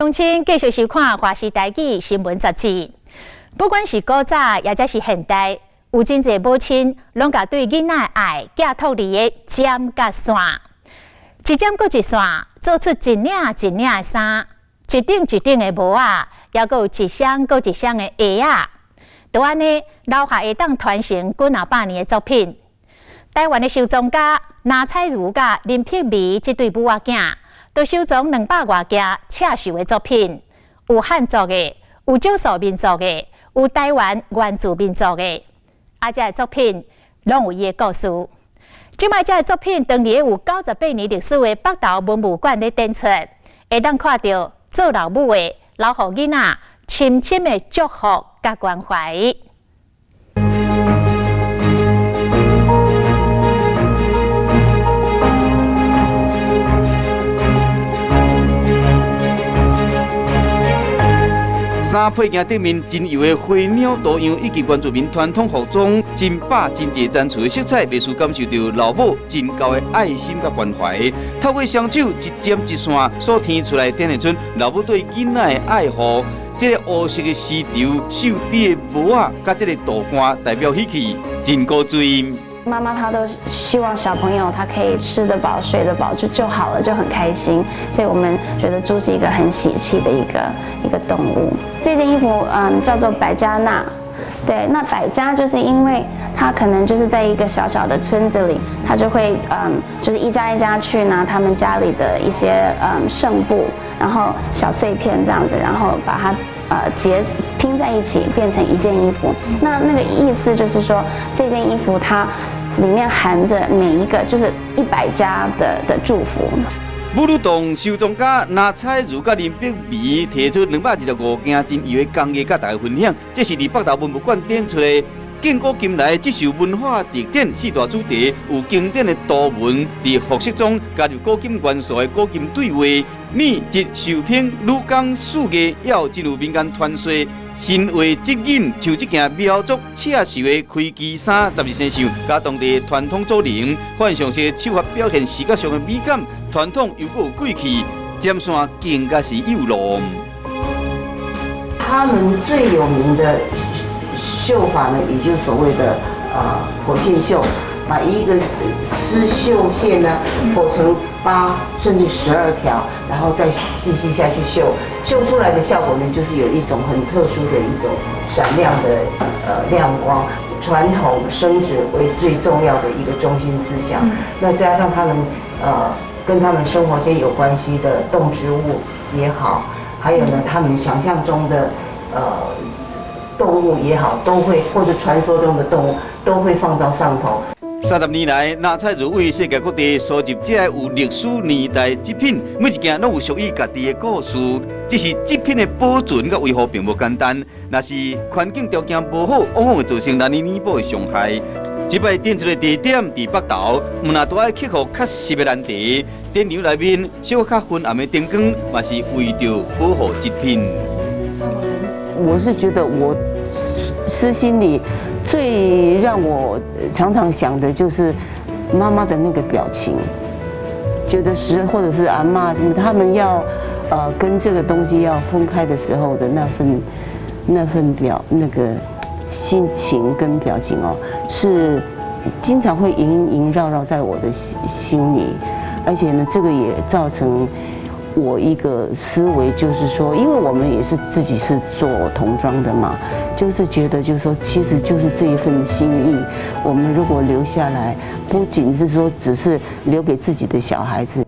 鄉親繼續收看華視台語新聞雜誌。不管是古早，抑者是現代，有真濟母親攏共對囡仔的愛寄託佇个針佮線，一針閣一線，做出一領一領的衫，一頂一頂的帽仔，猶閣有一雙閣一雙的鞋仔，就按呢留下會當傳承幾若百年的作品。台灣的收藏家林彩如佮林碧薇這對母仔囝，都收藏200外件刺繡的作品，有漢族的，有少數民族的，有台灣原住民族的，啊，這个作品攏有伊的故事。這擺這个作品當佇有98年歷史的北投文物館咧展出，會當看著做老母的留予囡仔深深的祝福佮關懷。衫配件頂面真油的花鳥圖樣，以及原住民傳統服裝，真百真濟展出的色彩，袂輸感受著老母真厚的愛心佮關懷。透過雙手一針一線所添出來，展現出老母對囡仔的愛護。這个烏色的絲綢繡底的帽仔，佮這个道冠代表喜氣，真古錐。媽媽她都希望小朋友他可以吃得飽、睡得飽就好了，就很開心。所以我們覺得豬是一個很喜氣的一個動物。這件衣服叫做百家納，對，那百家就是因為他可能就是在一個小小的村子裡，他就會就是一家一家去拿他們家裡的一些剩布，然後小碎片這樣子，然後把它結拼在一起變成一件衣服。那個意思就是說，這件衣服它裡面含着每一個就是100家的祝福。母女檔收藏家林彩如佮林碧薇提出225件真油的工藝，佮大家分享。這是佇北投文物館展出的建古今來織繡文化特展四大主題，有經典的圖文，佇服飾中加入古今元素的古今對話，篾織繡拼女工手藝，也有真有民間傳說神話織錦，像這件苗族刺繡的開機衫，12生肖，佮當地傳統組成，泛上色手法表現視覺上的美感，傳統又閣有貴氣，針線更加是有路。他們最有名的繡法呢，也就是所謂的剖線繡，把一個絲繡線呢剖成8甚至12條，然後再細細下去繡，繡出來的效果呢，就是有一種很特殊的一種閃亮的亮光。傳統生殖為最重要的一個中心思想，那加上他們跟他們生活間有關係的動植物也好，還有呢他們想象中的動物也好，都會或者傳說中的動物都會放到上頭。30年來，林彩如為世界各地收集這个有歷史年代織品，每一件攏有屬於家己的故事。只是織品的保存佮維護並無簡單，若是環境條件無好，往往會造成難以彌補的傷害。這擺展出的地點佇北投，毋但都愛克服較濕的難題，展場內面小可較昏暗的燈光，嘛是為著保護織品。我是覺得我私心裡最讓我常常想的就是媽媽的那個表情，覺得是或者是阿嬤他們要跟這個東西要分開的時候的那份表那個心情跟表情哦，是經常會縈縈繞繞在我的心裡，而且呢，這個也造成我一個思維，就是說，因為我們也是自己是做童裝的嘛，就是覺得就是說，其實就是這一份心意，我們如果留下來，不僅是說只是留給自己的小孩子。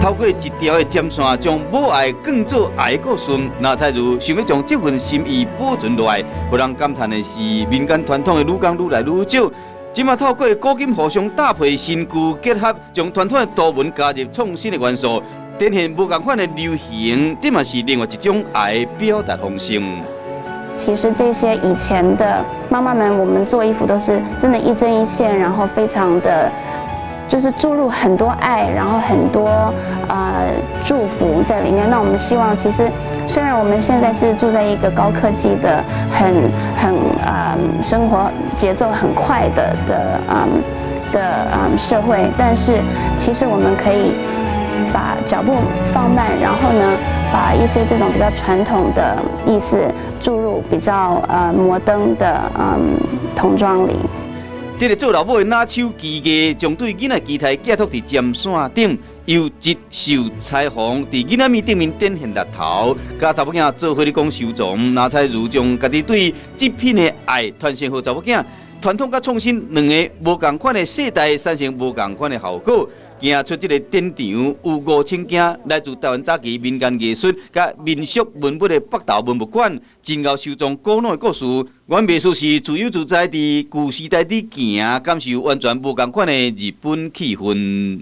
透過一條的針線，將母愛當做愛的故事，林彩如想欲將這份心意保存落來，予人感嘆的是，民間傳統的女工愈來愈少。這馬透過古今互相搭配、新舊結合，將傳統的圖文加入創新的元素，展現無仝款的流行。這嘛是另外一種愛的表達方式。其實這些以前的媽媽們，我們做衣服都是真的，一針一線，然後非常的就是注入很多爱，然后很多祝福在里面。那我们希望，其实虽然我们现在是住在一个高科技的、很生活节奏很快的社会，但是其实我们可以把脚步放慢，然后呢，把一些这种比较传统的意思注入比较摩登的童装里。这个做老母的拿手技艺，将对囡仔期待寄托伫针线顶，由织绣裁缝伫囡仔物顶面展现力头，佮查某囝做伙咧讲收藏，拿彩如将家己对织品的爱传承予查某囝，传统佮创新两个无仝款的世代产生无仝款的效果。行出这个展场，有5000件来自台湾早期民间艺术佮民俗文物的北投文物馆，真𠢕收藏古老的故事。阮艺术是自由自在伫旧时代里行，感受完全无仝款的日本气氛。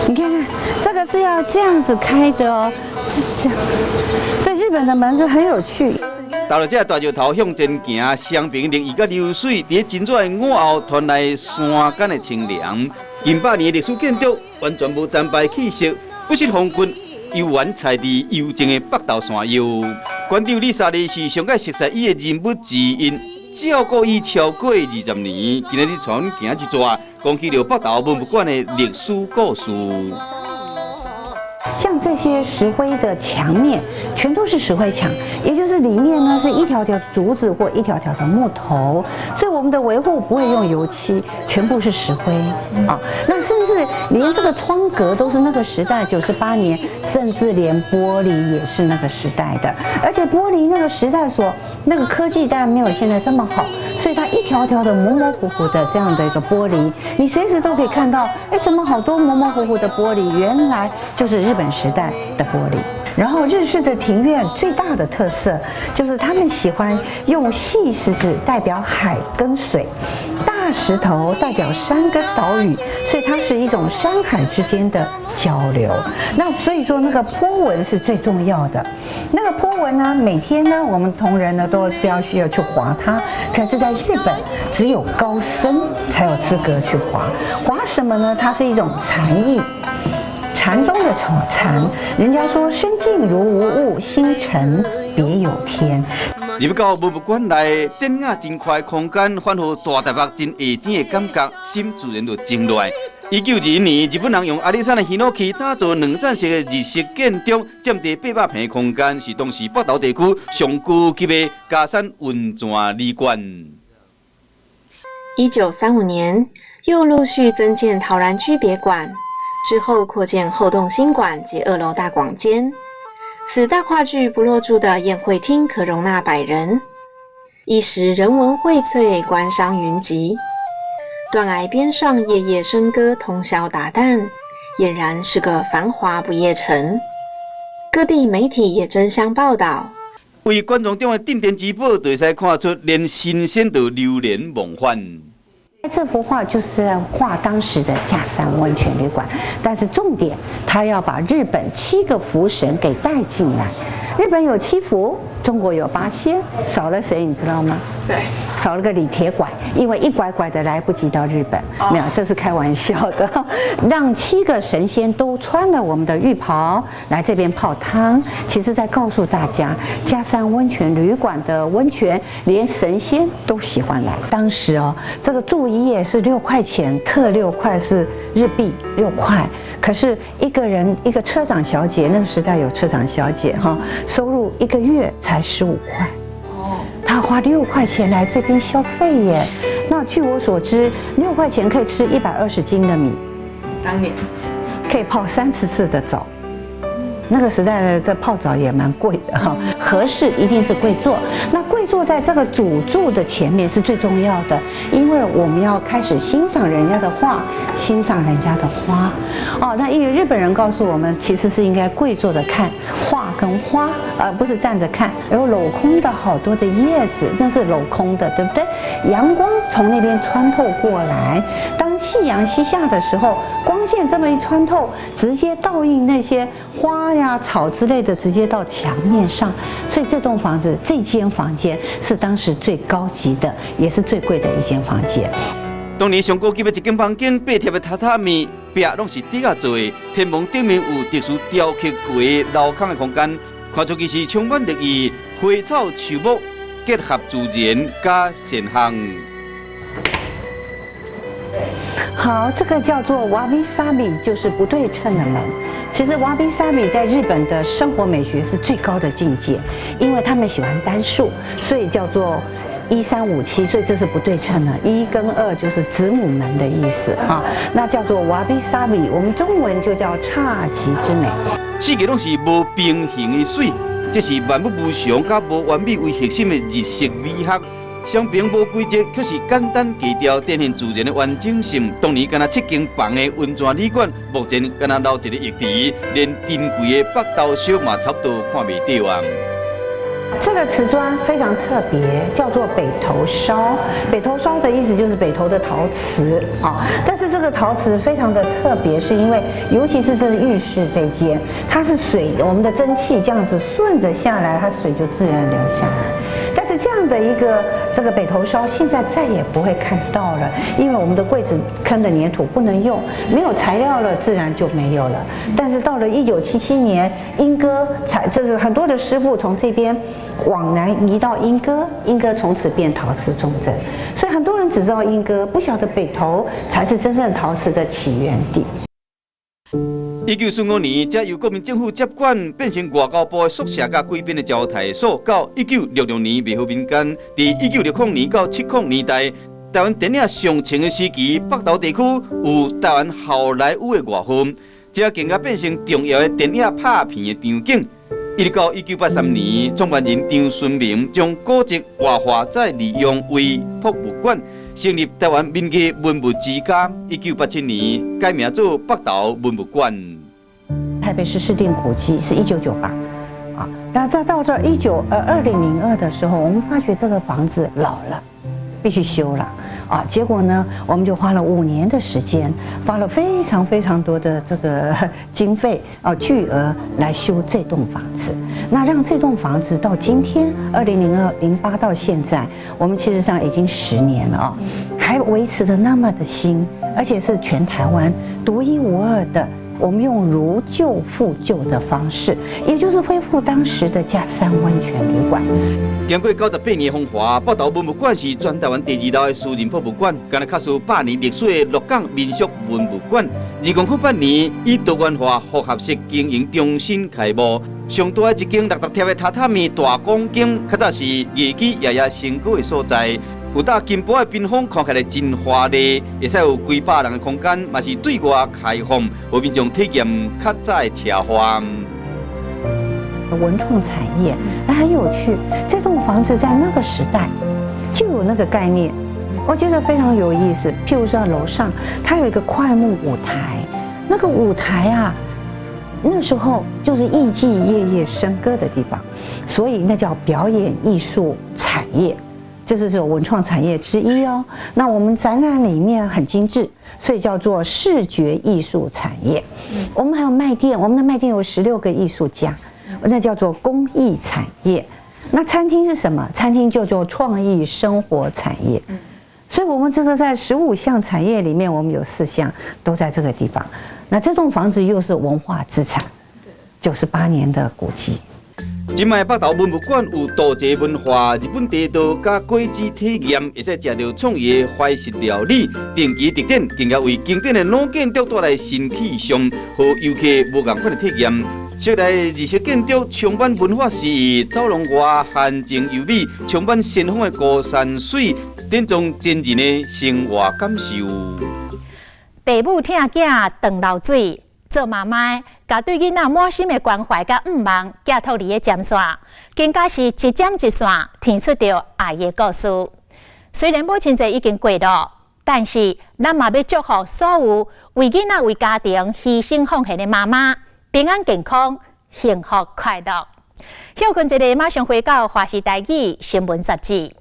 你看看，这个是要这样子开的哦，是这样，所以日本的门是很有趣。到了这大石头向前行，双爿绿意佮流水，伫真热的午后传来山间的清凉。近百年的历史建筑，完全无残败气息，不失风骨，犹原在伫幽静的北投山腰。馆长李莎莉是上界熟悉伊的人物之一，照顾伊超过20年，今日带阮行一逝，讲起了北投文物馆的历史故事。像这些石灰的墙面，全都是石灰墙，也就是里面呢是一条条竹子或一条条的木头，所以我们的维护不会用油漆，全部是石灰啊。那甚至连这个窗格都是那个时代，98年，甚至连玻璃也是那个时代的，而且玻璃那个时代所那个科技当然没有现在这么好，所以它一条条的模模糊糊的这样的一个玻璃，你随时都可以看到，哎，怎么好多模模糊糊的玻璃？原来就是日本时代的玻璃。然后日式的庭院最大的特色就是他们喜欢用细石子代表海跟水，大石头代表山跟岛屿，所以它是一种山海之间的交流。那所以说那个波纹是最重要的。那个波纹呢，每天呢我们同仁呢都必须要去划它。可是在日本，只有高僧才有资格去划。划什么呢？它是一种禅意。禅宗的禅，人家说身静如无物，心沉别有天。入到博物馆内，典雅真宽空间，反予大台北真下钱的感觉，心自然就静落来。1921年，日本人用阿里山的ヒノキ打造两层式的日式建筑，占地800坪空间，是当时北投地区上高级的加山温泉旅馆。1935年，又陆续增建陶然居别馆。之后扩建后洞新馆及二楼大广间。此大跨距不落柱的宴会厅可容纳100人，一时人文荟萃，官商云集。断崖边上夜夜笙歌，通宵达旦，俨然是个繁华不夜城。各地媒体也争相报道。为观众中的镇店之宝，就会使看出连神仙都流连忘返。这幅画就是在画当时的加山温泉旅馆，但是重点，他要把日本七个福神给带进来。日本有七福，中国有八仙，少了谁你知道吗？谁？少了个李铁拐，因为一拐拐的来不及到日本。没有，这是开玩笑的。让七个神仙都穿了我们的浴袍来这边泡汤，其实在告诉大家，加山温泉旅馆的温泉连神仙都喜欢来。当时哦，这个住一夜是六块钱，特六块是日币六块。可是一个人一个车长小姐，那个时代有车长小姐哈，收入一个月才15块，哦，他花六块钱来这边消费耶。那据我所知，六块钱可以吃120斤的米，当年可以泡30次的澡。那个时代的泡澡也蛮贵的哈，和室一定是跪坐，那跪坐在这个主柱的前面是最重要的，因为我们要开始欣赏人家的画，欣赏人家的花。哦，那因为日本人告诉我们，其实是应该跪坐着看画跟花，而不是站着看。有镂空的好多的叶子，那是镂空的，对不对？阳光从那边穿透过来，当當夕陽西下的時候，光線這麼一穿透，直接倒映那些花呀、草之類的，直接到牆面上。所以這棟房子，這間房間是當時最高級的，也是最貴的一間房間。當年上高級的一間房間，白貼的榻榻米，壁攏是竹仔做的，天門頂面有特殊雕刻過的鏤空的空間，看出去是充滿綠意，花草樹木結合自然佮善項。好，這個叫做わびさび，就是不對稱的門。其實わびさび在日本的生活美學是最高的境界，因為他們喜歡單數，所以叫做1357，所以這是不對稱的。一跟二就是子母門的意思啊，那叫做わびさび，我們中文就叫侘寂之美。四界攏是無平衡的水，這是萬物無常佮無完美為核心的日式美學。雙平無規則，卻是簡單格調，展現自然的完整性。當年敢若七間房的溫泉旅館，目前敢若留一個浴池，連珍貴的北投石嘛差不多看袂著啊。這個瓷磚非常特別，叫做北投燒。北投燒的意思就是北投的陶瓷啊。但是這個陶瓷非常的特別，是因為尤其是這個浴室這間，它是水，我們的蒸汽這樣子順着下來，它水就自然流下來。但是這樣的一個這個北投燒，現在再也不會看到了，因為我們的櫃子坑的粘土不能用，沒有材料了，自然就沒有了。但是到了1977年，鶯歌才就是很多的師傅從這邊往南移到鶯歌，鶯歌從此變陶瓷重鎮，所以很多人只知道鶯歌，不曉得北投才是真正陶瓷的起源地。 1945年，才由國民政府接管，變成外交部的宿舍佮貴賓的招待所。到1966年賣予民間。佇1960年到70年代，台灣電影上盛的時期，北投地區有台灣好萊塢的外號，這更加變成重要的電影拍片的場景。一直到1983年，創辦人張純明將古蹟活化再利用為博物館，成立台灣民藝文物之家。1987年改名做北投文物館。台北市市定古蹟是1998，啊，那再到這2002的時候，我們發覺這個房子老了，必須修了。啊，結果呢，我們就花了5年的時間，花了非常非常多的這個經費啊，巨額來修這棟房子。那讓這棟房子到今天2002、08到現在，我們其實上已經10年了啊，還維持得那麼的新，而且是全台灣獨一無二的。我們用如舊復舊的方式，也就是恢復當時的佳山溫泉旅館。經過98年風華，北投文物館是全台灣第二老的私人博物館，敢若較輸百年歷史的鹿港民俗文物館。2008年以多元化複合式經營中心開幕，上大的一間60屜的榻榻米大廣間，較早是藝妓夜夜笙歌的所在。有搭金箔的屏風看起來真華麗，會使有幾百人的空間，嘛是對外開放，予民眾體驗較早的奢華。文創產業很有趣，這棟房子在那個時代就有那個概念，我覺得非常有意思。譬如說樓上，它有一個檜木舞台，那個舞台啊，那時候就是藝妓夜夜笙歌的地方，所以那叫表演藝術產業。這是這種文創產業之一哦。那我們展覽裡面很精緻，所以叫做視覺藝術產業。我們還有賣店，我們的賣店有16個藝術家，那叫做工藝產業。那餐廳是什麼？餐廳叫做創意生活產業。所以，我們這個在15項產業裡面，我們有四項都在這個地方。那這棟房子又是文化資產，98年的古蹟。這擺北投文物館有道濟文化、日本茶道佮果子體驗，會使食著創意的懷石料理，定期特展，更加為經典的老建築帶來新氣象，予遊客無仝款的體驗。室內日式建築充滿文化詩意，走廊外寒靜優美，充滿仙風的高山水，展現真人的生活感受。爸母疼囝長流水，做媽媽，共對囡仔滿心的關懷佮向望，寄託佇咧針線，更加是一針一線紩出著愛的故事。雖然母親節已經過了，但是咱嘛欲祝福所有為囡仔、為家庭犧牲奉獻的媽媽平安健康、幸福快樂。歇睏一下，馬上回到華視台語新聞雜誌。